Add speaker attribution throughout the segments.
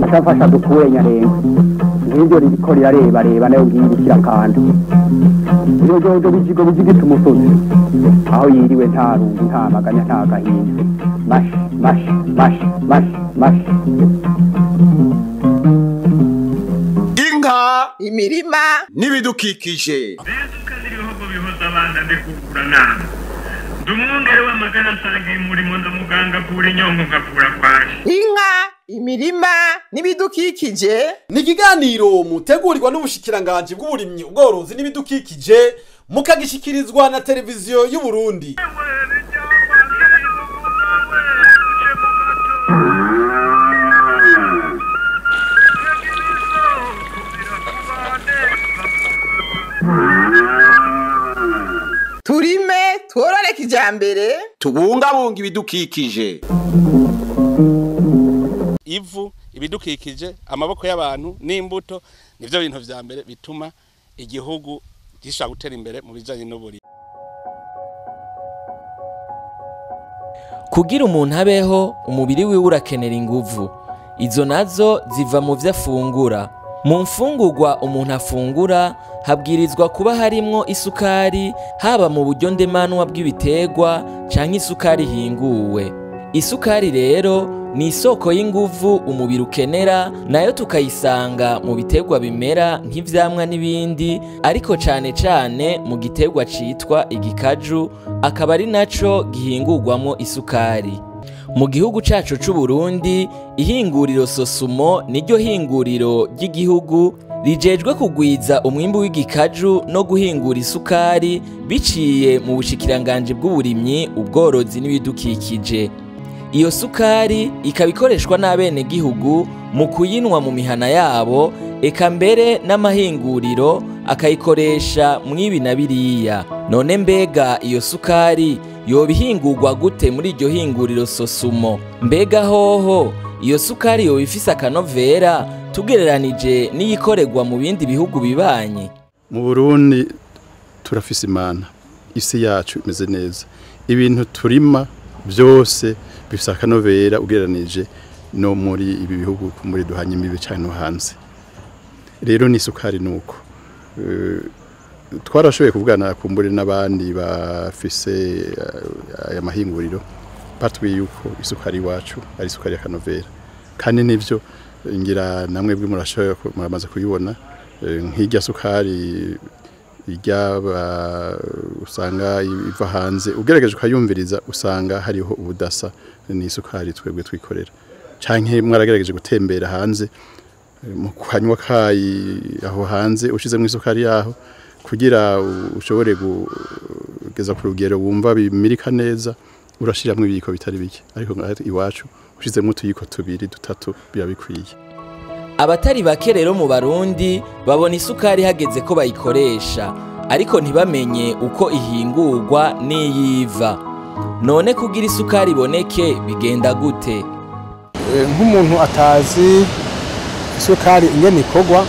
Speaker 1: Ashafasha dukure nyarenga nk'ibyo ririko rirareba reba nayo ngiyi ikirakanda ibijojo bijigo bijigita umusozi aho yiriwe nta rungu nta maganya nta gahinda mashi mashi mashi mashi mashi.
Speaker 2: Inka,
Speaker 3: imirima
Speaker 2: n'ibidukikije.
Speaker 4: Ibihugu bihoza abana ndikukura nama ndi umwungere w'amagara nsangiye umurimo ndamuganga avura inyonko nkavura kwaje.
Speaker 3: Inka, imirima n'ibidukikije
Speaker 5: ni ikiganiro mutegurirwa n'ubushikiranganji bw'uburimyi, ubworozi n'ibidukikije, mukagishikirizwa na televiziyo y'u Burundi.
Speaker 3: Turime tworore kijambere,
Speaker 2: tubungabunga ibidukikije.
Speaker 6: Ivu, ibidukikije, amaboko y'abantu n'imbuto nivyo bintu vya mbere bituma igihugu gishobora gutera imbere mu bijanye n'uburimyi.
Speaker 7: Kugira umuntu abeho, umubiri wiwe urakenera inguvu. Izo nazo ziva mu vyo afungura. Mu mfungurwa umuntu afungura habwirizwa kuba harimwo isukari, haba mu buryo ndemanwa bw'ibiterwa canke isukari ihinguwe. Isukari rero ni isoko y'inguvu umubiri ukenera, nayo tukayisanga mu biterwa bimera nk'ivyamwa n'ibindi, ariko cane cane mu giterwa citwa igikaju, akaba ari naco gihingurwamwo isukari. Mu gihugu cacu c'u Burundi, ihinguriro Sosumo niryo hinguriro ry'igihugu rijejwe kugwiza umwimbu w'igikaju no guhingura isukari biciye mu bushikiranganji bw'uburimyi, ubworozi n'ibidukikije. Iyo sukari ikaba ikoreshwa n'abenegihugu mu kuyinwa mu mihana yabo, eka mbere n'amahinguriro akayikoresha mw'ibi na biriya. None mbega iyo sukari yoba ihingurwa gute muri iryo hinguriro Sosumo? Mbega hoho iyo sukari yoba ifise akanovera tugereranije n'iyikorerwa mu bindi bihugu bibanye?
Speaker 8: Mu Burundi turafise Imana, isi yacu imeze neza, ibintu turima byose bifise akanovera ugereranije no muri ibi bihugu muri duhanye imibe cyane no hanze. Rero ni isukari nuko twarashoboye kuvugana kumbure n'abandi bafise aya mahinguriro, batwiye yuko isukari iwacu ari isukari y'akanovera, kandi nivyo ngira namwe bwe murashoboye muramaze kuyibona. Nk'irya sukari irya usanga iva hanze, ugerageje ukayumviriza usanga hariho ubudasa n'isukari twebwe twikorera. Canke mwaragerageje gutembera hanze mu kanywa kayi aho hanze ushizemo isukari yaho kugira ushobore kugeza ku rugero wumva bimirika neza, urashiramwo ibiyiko bitari bike, ariko iwacu ushizemo utuyiko tubiri dutatu biba bikwiye.
Speaker 7: Abatari bake rero mu Barundi babona isukari hageze ko bayikoresha, ariko ntibamenye uko ihingurwa n'iyiva. None kugira isukari iboneke bigenda gute?
Speaker 9: Nk'umuntu atazi isukari ingene ikorwa,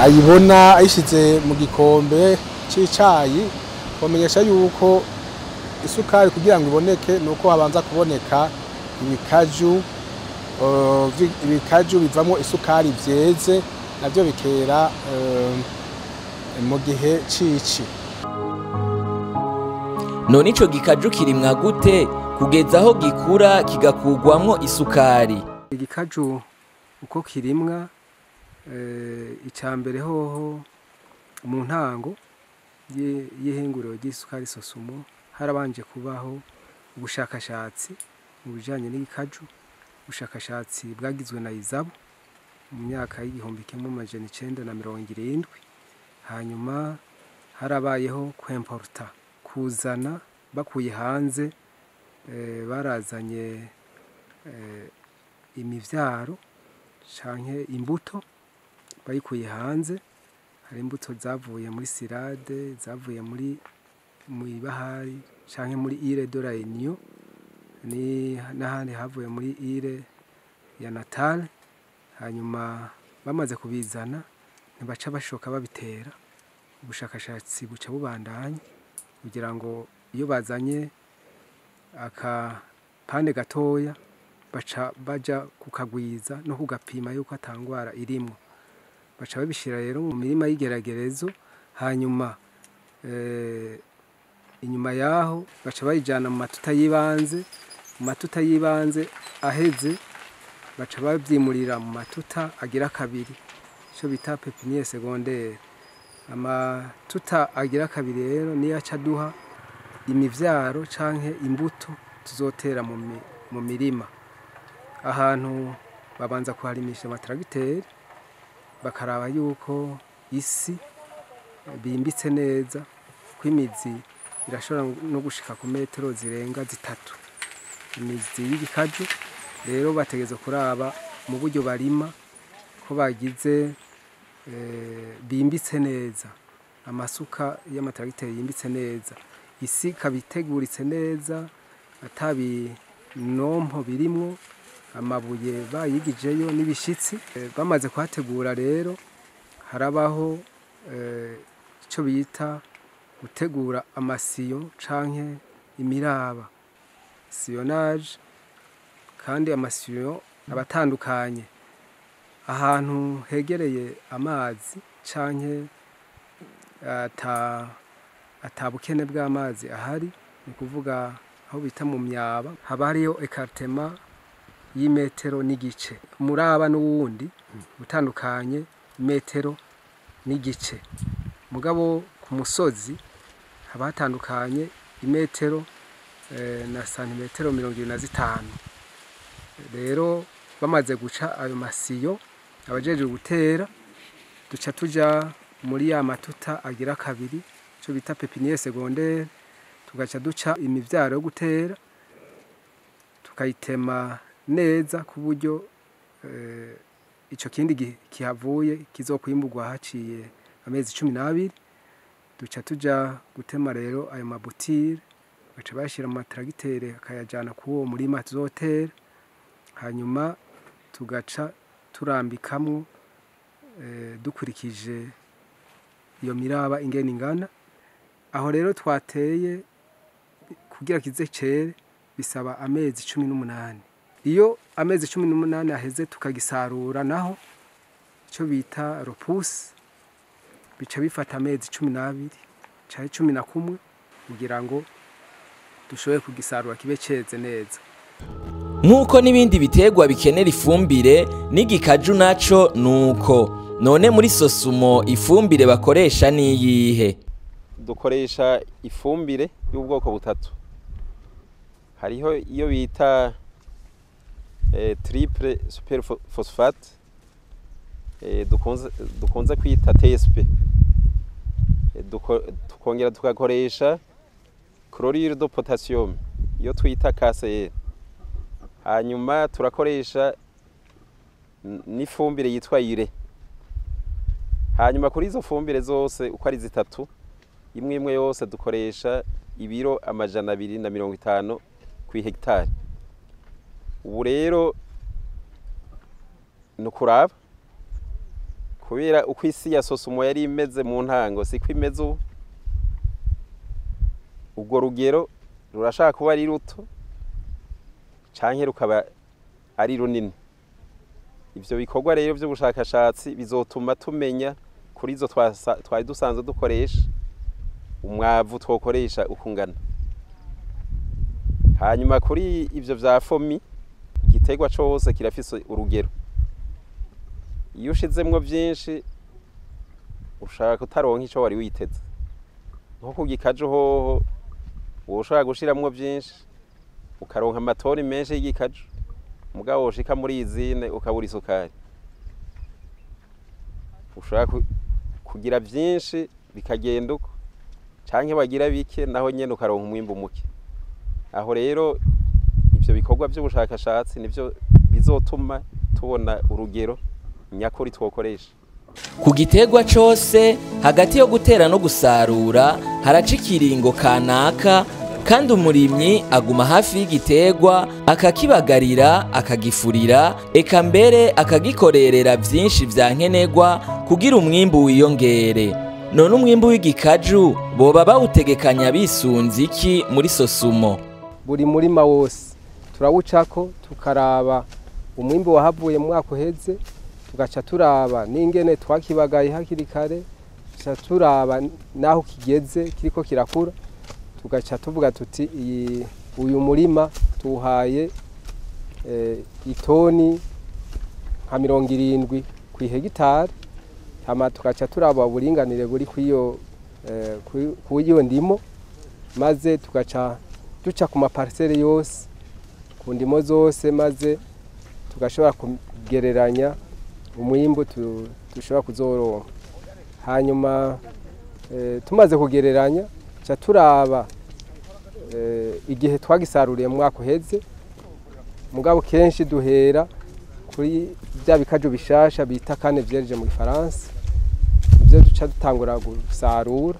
Speaker 9: ayibona ayishize mu gikombe c'icayi, bamenyesha yuko isukari kugira ngo iboneke nuko habanza kuboneka ibikaju. Ibikaju bivamo isukari vyeze navyo bikera mu gihe cici.
Speaker 7: None ico gikaju kirimwa gute kugeza aho gikura kigakugwamwo isukari?
Speaker 10: Igikaju uko kirimwa, icambere hoho mu ntango y'ihinguriro ry'isukari Sosumo harabanje kubaho ubushakashatsi mu bijanye n'igikaju. Ubushakashatsi bwagizwe na Izabu mu myaka y'1970. Hanyuma harabayeho kwemporta, kuzana bakuye hanze, barazanye imivyaro canke imbuto bayikuye hanze. Hari imbuto zavuye muri Sirade, zavuye muri Bahari canke muri Ile de la Réunion, ni n'ahandi havuye muri Ile ya Natal. Hanyuma bamaze kubizana ntibaca bashoka babitera, ubushakashatsi buca bubandanya kugira ngo iyo bazanye akapande gatoya Baca baja kukagwiza no kugapima yuko atangwara irimwo. Baca babishira rero mu mirima y'igeragerezo, hanyuma inyuma yaho baca bayijana mu matuta y'ibanze. Mu matuta y'ibanze aheze, baca bavyimurira mu matuta agira kabiri, ico bita pépinière secondaire. Amatuta agira kabiri rero niyo aca aduha imivyaro canke imbuto tuzotera mu mirima. Ahantu babanza kuharimisha amatragiteri, bakaraba yuko isi bimbitse neza, ko imizi irashobora no gushika ku metero zirenga 3 imizi y'igikaju. Rero bategeza kuraba mu buryo barima ko bagize bimbitse neza, amasuka y'amatragiteri yimbitse neza, isi ikabiteguritse neza, atabi nompo birimwo, amabuye bayigijeyo n'ibishitsi. Bamaze kuhategura rero, harabaho ico bita gutegura amasiyo canke imiraba, sillonnage. Kandi amasiyo abatandukanye ahantu hegereye amazi canke atabukene bw'amazi ahari, ni kuvuga aho bita mu myaba, haba hariyo écartement y'imetero n'igice, muraba n'uwundi utandukanye metero n'igice. Mugabo ku musozi haba hatandukanye imetero na santimetero 25. Rero bamaze guca ayo masiyo, abajejwe gutera duca tuja muri ya matuta agira kabiri, ico bita pépinière secondaire, tugaca duca imivyaro yo gutera, tukayitema neza ku buryo ico kindi kihavuye kizokwimburwa haciye amezi 12. Duca tuja gutema rero ayo mabutire, baca bayashira mu matragitere akayajana kuwo murima tuzotera, hanyuma tugaca turambikamwo dukurikije iyo miraba ingene ingana. Aho rero twateye kugira kize cere bisaba amezi 18. Iyo amezi 18 aheze tukagisarura naho, ico bita repousse, bica bifata amezi 12 canke 11 kugira ngo dushobore kugisarura kibe ceze neza.
Speaker 7: Nk'uko n'ibindi biterwa bikenera ifumbire, n'igikaju naco nuko. None muri Sosumo ifumbire bakoresha niyihe?
Speaker 11: Dukoresha ifumbire y'ubwoko butatu. Hariho iyo bita triple super phosphate, dukunze kwita TSP. Tukongera tugakoresha chlorure de potassium, iyo twita KCl. Hanyuma turakoresha n'ifumbire yitwa urée. Hanyuma kuri izo fumbire zose uko ari zitatu, imwe imwe yose dukoresha ibiro 250 ku hegitari. Ubu rero ni ukuraba, kubera uko isi ya Sosumo yari imeze mu ntango siko imeze ubu. Ubwo rugero rurashaka kuba ari ruto canke rukaba ari runini. Ivyo bikorwa rero vy'ubushakashatsi bizotuma tumenya kuri izo twari dusanzwe dukoresha umwavu twokoresha ukungana. Hanyuma kuri ivyo vya fomi, igiterwa cose kirafise urugero. Iyo ushizemwo vyinshi ushaka utaronka ico wari witeze. Nko ku gikaju hoho woshobora gushiramwo vyinshi ukaronka amatoni menshi y'igikaju, mugabo woshika muri izine ukabura isukari. Ushobora kugira vyinshi bikagenda uko, canke wagira bike naho nyene ukaronka umwimbu muke. Aho rero ivyo bikorwa vy'ubushakashatsi nivyo bizotuma tubona urugero nyakuri twokoresha.
Speaker 7: Ku giterwa cose hagati yo gutera no gusarura haraca ikiringo kanaka, kandi umurimyi aguma hafi y'igiterwa akakibagarira, akagifurira, eka mbere akagikorerera vyinshi vya nkenerwa kugira umwimbu wiyongere. None umwimbu w'igikaju boba bawutegekanya bisunze iki muri Sosumo?
Speaker 10: Buri murima wose Turawucako tukaraba umwimbu wahavuye mu mwaka uheze, tugaca turaba n'ingene twakibagaye hakiri kare, tugaca turaba naho kigeze kiriko kirakura, tugaca tuvuga tuti uyu murima tuhaye itoni nka 70 ku hegitari, hama tugaca turaba uburinganire buri kuyo ndimo, maze tugaca duca ku maparcelle yose ku ndimo zose, maze tugashobora kugereranya umwimbu dushobora kuzoronka. Hanyuma tumaze kugereranya ca turaba igihe twagisaruriye mu mwaka uheze, mugabo kenshi duhera kuri bya bikaju bishasha bita canne vierge mu Gifaransa, ibyo duca dutangura gusarura.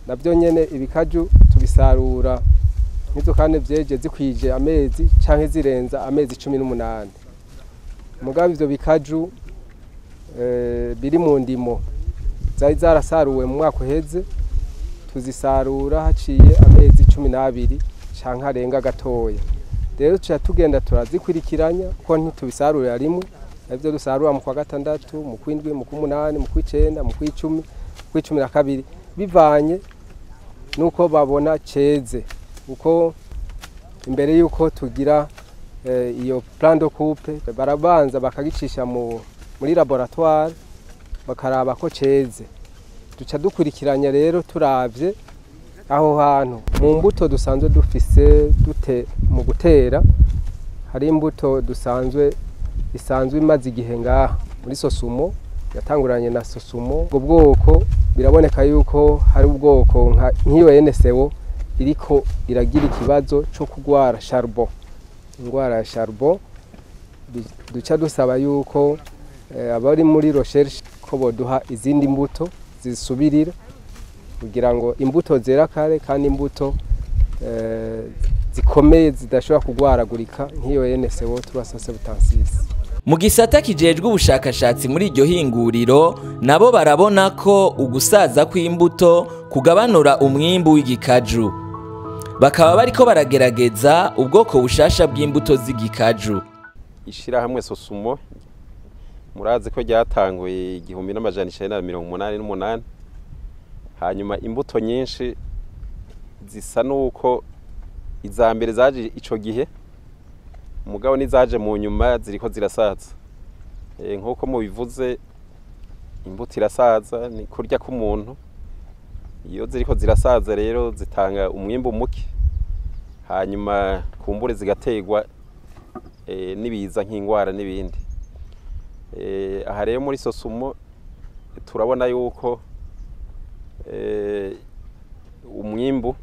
Speaker 10: Nabyo nyene ibikaju tubisarura nk'izo canne vierge zikwije amezi canke zirenza amezi 18. Mugabo ivyo bikaju biri mu ndimo zari zarasaruwe mu mwaka uheze, tuzisarura haciye amezi 12 canke arenga gatoya. Rero tuca tugenda turazikurikiranya ko ntitubisarurira rimwe, navyo dusarura mu kwa gatandatu, mu kwindwi, mu kumunani, mu kwicenda, mu kwicumi, mu kwicumi na kabiri, bivanye nuko babona ceze. Uko imbere yuko tugira iyo plan de coupe barabanza bakagicisha muri laboratoire bakaraba ko ceze. Duca dukurikiranya rero turavye aho hantu mu mbuto dusanzwe dufise dute mu gutera. Hari imbuto dusanzwe isanzwe imaze igihe ngaha muri Sosumo, yatanguranye na Sosumo. Ubwo bwoko biraboneka yuko hari ubwoko nk'iyo NSO iriko iragira ikibazo cyo kugwara charbon, ingwara ya charbon. Duca dusaba yuko abari muri recherche ko boduha izindi mbuto zisubirira, kugira ngo imbuto zera kare kandi imbuto zikomeye zidashobora kugwaragurika nk'iyo NSO 376.
Speaker 7: Mu gisata kijejwe ubushakashatsi muri iryo hinguriro nabo barabona ko ugusaza kw'imbuto kugabanura umwimbu w'igikaju, bakaba bariko baragerageza ubwoko bushasha bw'imbuto z'igikaju.
Speaker 11: Ishirahamwe Sosumo murazi ko ryatanguye 1988, hanyuma imbuto nyinshi zisa nuko iza mbere zaje ico gihe, mugabo nizaje mu nyuma ziriko zirasaza. Nkuko mubivuze imbuto irasaza ni kurya k'umuntu, iyo ziriko zirasaza rero zitanga umwimbu muke, hanyuma kumbure zigategwa nibiza nk'ingwara n'ibindi. Aha rero muri Sosumo turabona yuko umwimbu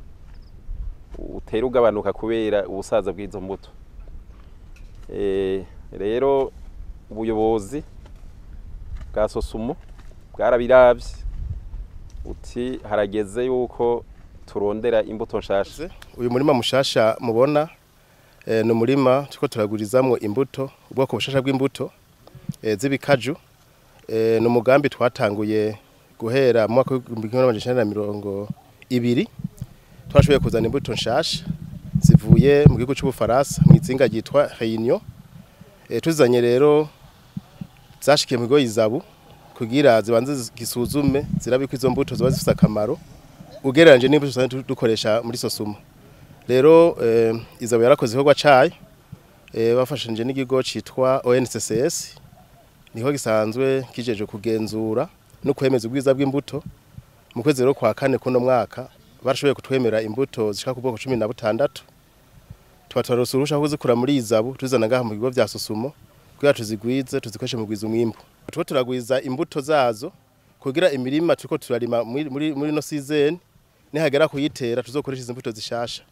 Speaker 11: utera ugabanuka kubera ubusaza bw'izo mbuto. Rero ubuyobozi bwa Sosumo bwarabiravye uti harageze yuko turondera imbuto nshasha.
Speaker 12: Uyu murima mushasha mubona ni umurima turiko turagurizamwo imbuto, ubwoko bushasha bw'imbuto z'ibikaju. Ni umugambi twatanguye guhera mu mwaka w'1920, twashoboye kuzana imbuto nshasha zivuye mu gihugu c'Ubufaransa mu izinga ryitwa Réunion. Tuzanye rero zashikiye mu kigo Izabu kugira zibanze gisuzume zirabe ko izo mbuto ziba zifise akamaro ugereranje n'imbuto dusanzwe dukoresha muri Sosumo. Rero Izabu yarakoze igikorwa cayo, bafashije n'ikigo citwa ONCCS, niho gisanzwe kijeje kugenzura no kwemeza ubwiza bw'imbuto. Mu kwezi rero kwa kane kuno mwaka barashoboye kutwemera imbuto zishika ku bwoko 16, tuba twarose uruhusha kuzikura muri Izabu tuzana ngaha mu bigo vya Sosumo kugira tuzigwize tuzikoreshe mu gwiza umwimbu. Tuba turagwiza imbuto zazo kugira imirima turiko turarima muri no season nihagera kuyitera tuzokoresha izo mbuto zishasha.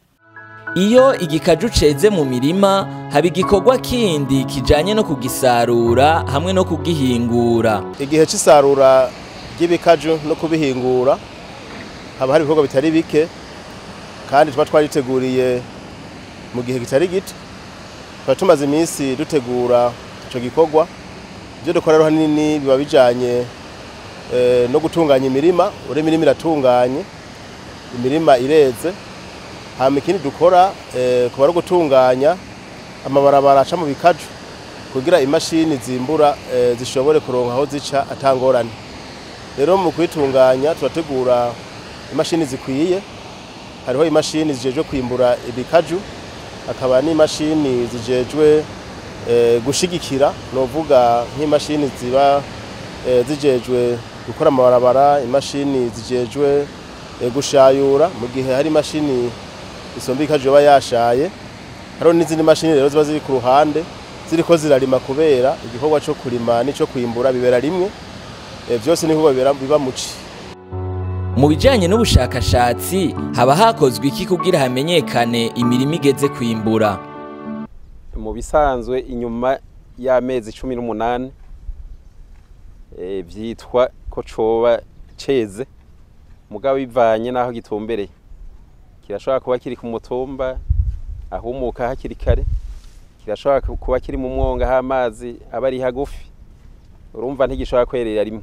Speaker 7: Iyo igikaju ceze mu mirima haba igikorwa kindi kijanye no kugisarura hamwe no kugihingura.
Speaker 12: Igihe c'isarura ry'ibikaju no kubihingura haba hari ibikorwa bitari bike, kandi tuba twariteguriye mu gihe kitari gito. Tuba tumaze iminsi dutegura ico gikorwa. Ibyo dukora rero hanini biba bijanye no gutunganya imirima. Ure imirima iratunganye, imirima ireze. Hama ikindi dukora kuba ari gutunganya amabarabara aca mu bikaju kugira imashini zimbura zishobore kuronka aho zica atangorane. Rero mu kwitunganya turategura imashini zikwiye, hariho imashini zijejwe kwimbura ibikaju, akaba n'imashini zijejwe gushigikira, novuga nk'imashini ziba zijejwe gukora amabarabara, imashini zijejwe gushayura mu gihe hari imashini isomba ikaju yoba yashaye. Hariho n'izindi mashini rero ziba ziri ku ruhande ziriko zirarima, kubera igikorwa cyo kurima n'ico kwimbura bibera rimwe, vyose niko biba muci.
Speaker 7: Mu bijanye n'ubushakashatsi haba hakozwe iki kugira hamenyekane imirima igeze kwimbura?
Speaker 11: Mu bisanzwe inyuma y'amezi 18 vyitwa ko coba ceze, mugabo bivanye naho gitumbereye kirashobora kuba kiri ku mutumba ahumuka hakiri kare, kirashobora kuba kiri mu mwonga h'amazi aba ari hagufi, urumva ntigishobora kwerera rimwe.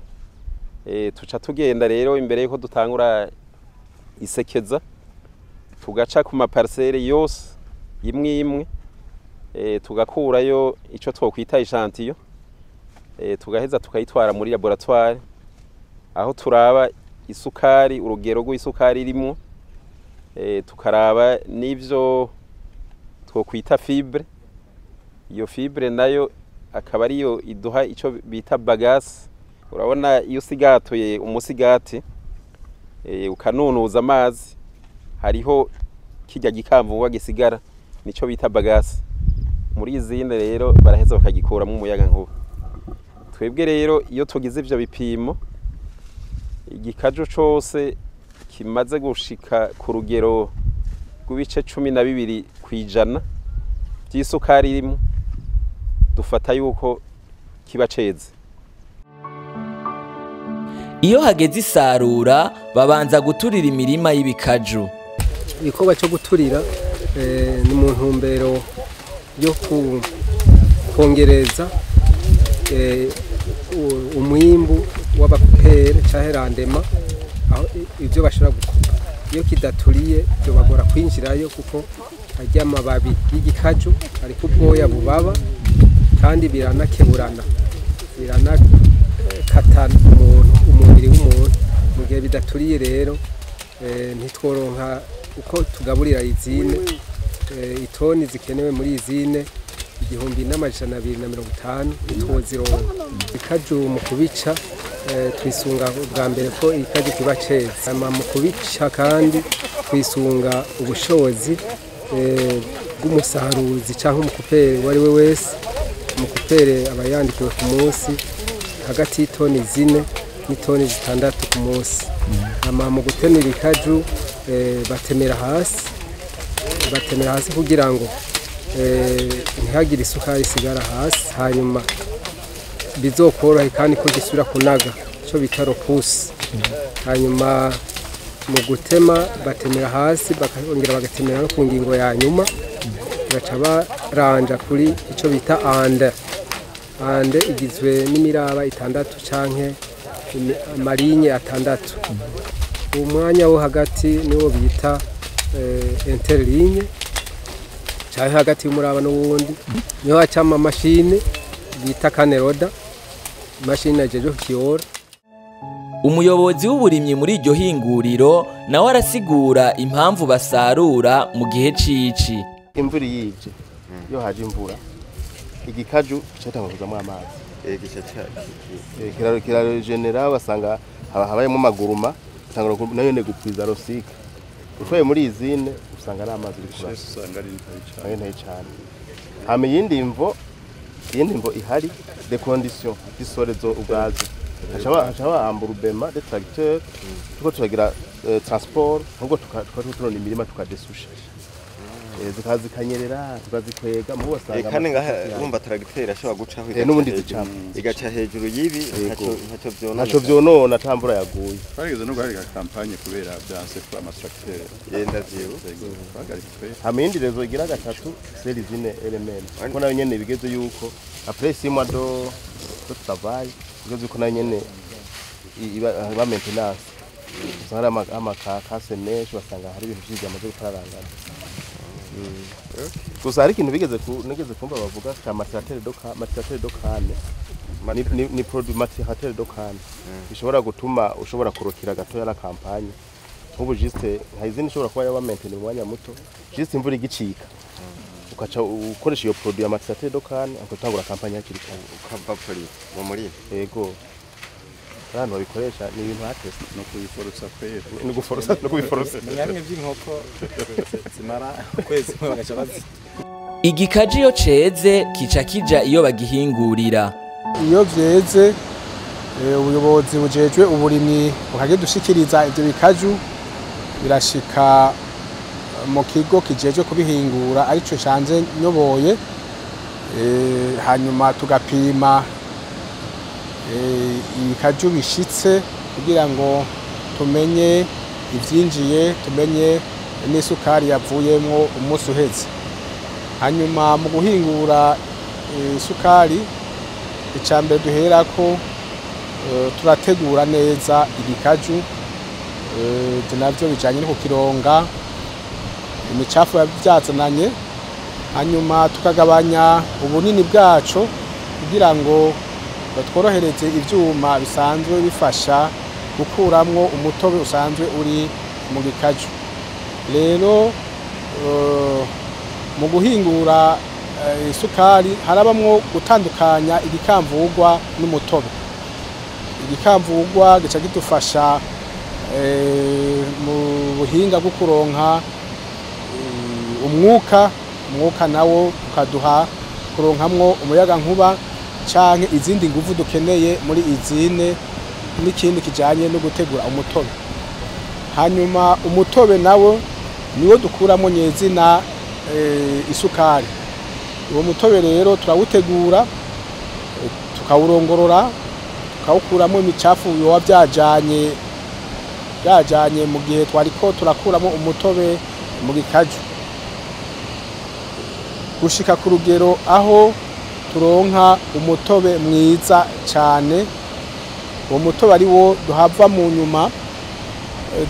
Speaker 11: Tuca tugenda rero imbere yuko dutangura isekeza, tugaca ku maparcelle yose imwe imwe, tugakurayo ico twokwita échantillon, tugaheza tukayitwara muri laboratoire aho turaba isukari, urugero rw'isukari irimo, tukaraba n'ivyo twokwita fibre. Iyo fibre nayo akaba ariyo iduha ico bita bagasse. Urabona iyo usigatuye umusigati ukanunuza amazi, hariho kijya gikamvungwa gisigara, nico bita bagasse. Muri izindi rero baraheza bakagikuramo umuyaga nkuba. Twebwe rero iyo tugize ivyo bipimo, igikaju cose kimaze gushika ku rugero rw'ibice 12% by'isukari irimo, dufata yuko kiba ceze.
Speaker 7: Iyo hageze isarura babanza guturira imirima y'ibikaju.
Speaker 10: Igikorwa cyo guturira ni mu ntumbero yo kongereza umwimbu w'abakupere canke randema, aho ivyo bashobora gukupa. Iyo kidaturiye byobagora kwinjirayo, kuko arya amababi y'igikaju ariko ubwoya bubaba, kandi biranakeburana, biranakatana umuntu, umubiri w'umuntu. Mu gihe bidaturiye rero ntitworonka uko tugaburira izine. Itoni zikenewe muri izine 1250 ntitwozironka. Ikaju mu kubica twisunga bwa mbere ko ikaju kiba ceze. Hama mu kubica kandi twisunga ubushobozi bw'umusaruzi cyangwa umukupere uwo ari we wese. Umukupere aba yandikiwe ku munsi hagati y'itoni 4 n'itoni 6 ku munsi. Hama mu gutemera ikaju batemera hasi kugira ngo ntihagire isukari isigara hasi, hanyuma bizokorohe kandi ko gisubira kunaga, cyo bita ropusi. Hanyuma mu gutema batemera hasi, bakongera bagatemera no ku ngingo ya nyuma, baca baranja kuri ico bita ande. Ande igizwe n'imiraba 6 canke amarinye 6. Umwanya wo hagati niwo bita interligne, canke hagati y'umuraba n'uwundi, niho hacama amashini bita kaneroda, imashini ajeje kukiyora.
Speaker 7: Umuyobozi w'uburimyi muri iryo hinguriro nawe arasigura impamvu basarura mu gihe cici.
Speaker 12: Imvura yije, iyo haje imvura igikaju cyatangwa kuzamwa amazi, kiraro basanga habayemo amaguruma, usanga nayo ne gupwiza rosika. Ufoye muri izine usanga ari amazi uri
Speaker 8: usanga ari
Speaker 12: ntayi cyane. Hama iyindi mvo ihari de condition d'isorezo ubwazo, haca amburubema de tracteur, tuko turagira transport, nubwo tukaba turona imirima tukadesusha, zikanyerera tukazikwega mu basanga.
Speaker 13: Kandi ngaha urumva tracteur ashobora gucaho
Speaker 12: n'ubundi zicamo
Speaker 13: igaca hejuru yibi, ntaco vyonona,
Speaker 12: ntaco vyonona tambura yaguye.
Speaker 8: Twarigeze no guhagarika campagne kubera byanse ko ama tracteur
Speaker 13: yenda vyiwe.
Speaker 12: Hama iyindi rezo igira gatatu c'est l'usine LMN, kuko nayo nyene bigeze yuko après 6 mois de travail, bigeze yuko nayo nyene iba maintenance, usanga amakakase menshi, basanga hari ibintu vyinshi byamaze gutararangana. Gusa hari ikintu bigeze nigeze kumva bavuga ca macérateur de macérateur de canne, ni produit macérateur de canne bishobora gutuma ushobora kurokira gatoya la campagne. Nk'ubu juste nka izindi ishobora kuba yaba maintenu mu mwanya muto, juste imvura igicika ukaca ukoresha iyo produit ya macérateur de canne, ukatangura campagne hakiri kare.
Speaker 13: Ukavapori mu murima.
Speaker 12: Yego, abantu babikoresha, ni ibintu hatese.
Speaker 8: No kuyiforutsa kwera.
Speaker 12: Ni guforosa, no kubiforosa.
Speaker 14: Ni by'inkoko zimara ukwezi kumwe bagaca bazi.
Speaker 7: Igikaji iyo ceze kica kija iyo bagihingurira.
Speaker 9: Iyo vyeze, ubuyobozi bujejwe uburimyi bukagidushikiriza ivyo bikaju, birashika mu kigo kijejwe kubihingura arico canje nyoboye, hanyuma tugapima ibikaju bishitse kugira ngo tumenye ivyinjiye, tumenye n'isukari yavuyemwo umunsi uheze. Hanyuma mu guhingura isukari, icambere duherako, turategura neza igikaju, navyo bijanye no kukironga imicafu yavyazananye, hanyuma tukagabanya ubunini bwaco kugira ngo tworohereze ivyuma bisanzwe bifasha gukuramwo umutobe usanzwe uri mu gikaju. Rero mu guhingura isukari harabamwo gutandukanya igikamvugwa n'umutobe. Igikamvugwa gica kidufasha mu buhinga bwo kuronka umwuka, umwuka nawo ukaduha kuronkamwo umuyaga nkuba canke izindi nguvu dukeneye muri izine, n'ikindi kijanye no gutegura umutobe. Hanyuma umutobe nawo niwo dukuramo nyezina isukari. Uwo mutobe rero turawutegura, tukawurongorora, tukawukuramo imicafu yoba byajanye mu gihe twariko turakuramo umutobe mu gikaju, gushika ku rugero aho turonka umutobe mwiza cyane. Uwo mutobe ari wo duhava mu nyuma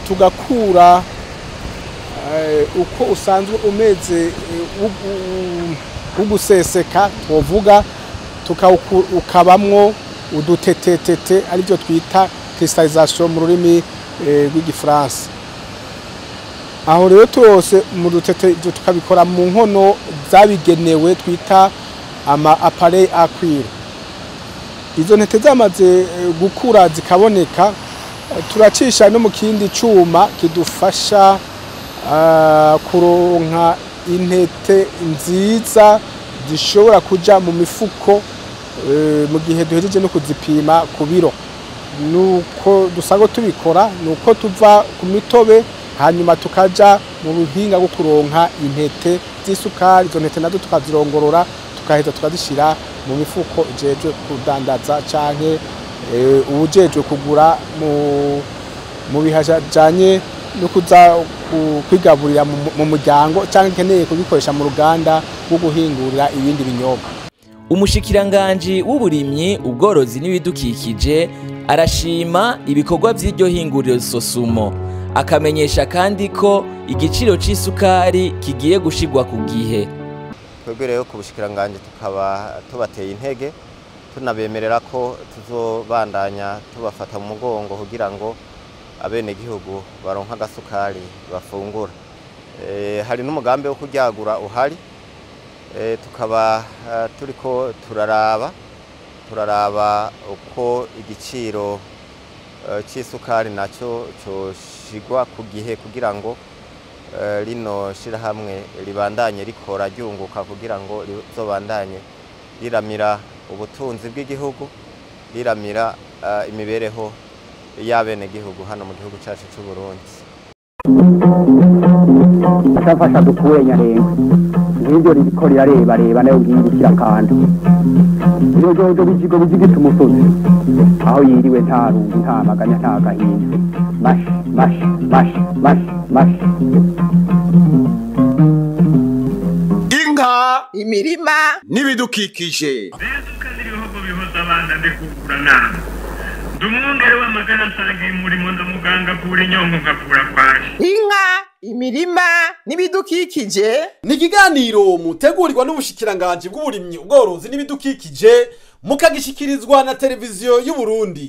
Speaker 9: tugakura uko usanzwe umeze uguseseka twovuga, ukabamwo udutetetete, aribyo twita cristallisation mu rurimi rw'igifaransa. Aho rero turose mu dutete tukabikora mu nkono zabigenewe twita ama appareil à cuire. Izo ntete zamaze gukura zikaboneka, turacisha no mu kindi cuma kidufasha kuronka intete nziza zishobora kuja mu mifuko mu gihe duhejeje no kuzipima ku biro. Nuko dusanzwe tubikora, nuko tuva ku mitobe hanyuma tukaja mu buhinga bwo kuronka intete z'isukari. Izo ntete nazo tukazirongorora, tukaheza tukazishira mu mifuko ijejwe kudandaza canke uwujejwe kugura mu bihajanye no kuza kwigaburira mu muryango canke keneye kubikoresha mu ruganda rwo guhingurira ibindi binyobwa.
Speaker 7: Umushikiranganji w'uburimyi, ubworozi n'ibidukikije arashima ibikorwa vy'iryo hinguriro Sosumo, akamenyesha kandi ko igiciro c'isukari kigiye gushigwa ku gihe.
Speaker 13: Twebwe rero ku bushikiranganji tukaba tubateye intege, tunabemerera ko tuzobandanya tubafata mu mugongo kugira ngo abenegihugu baronka agasukari bafungura. Hari n'umugambi wo kuryagura uhari, tukaba turiko turaraba uko igiciro c'isukari naco coshigwa ku gihe kugira ngo rino shirahamwe ribandanye rikora ryunguka, kugira ngo rizobandanye riramira ubutunzi bw'igihugu, riramira imibereho y'abenegihugu hano mu gihugu cacu c'u Burundi.
Speaker 1: Ashafasha dukure nyarengwe ngiryo ririko rirarebareba, nayo ngiyi ikirakanda iyo jojo bijigo bijigita umusozi aho yiriwe nta rungu, nta maganya, nta gahinda. Mashi mashi mashi mashi mashi.
Speaker 2: Inka,
Speaker 3: imirima
Speaker 2: n'ibidukikije.
Speaker 4: Ibihugu bihoza abana ndikugura nama, ndi umwungere w'amagara nsangiye umurimo, ndamuganga avura inyongo nkavura kwashi.
Speaker 3: Inka, Imirima n'ibidukikije.
Speaker 5: Ni ikiganiro mutegurirwa n'ubushikiranganji bw'uburimyi, ubworozi n'ibidukikije, mukagishikirizwa na Televiziyo y'u Burundi.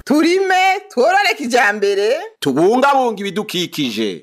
Speaker 3: Turime, tworore kijambere.
Speaker 2: Tubungabunga ibidukikije.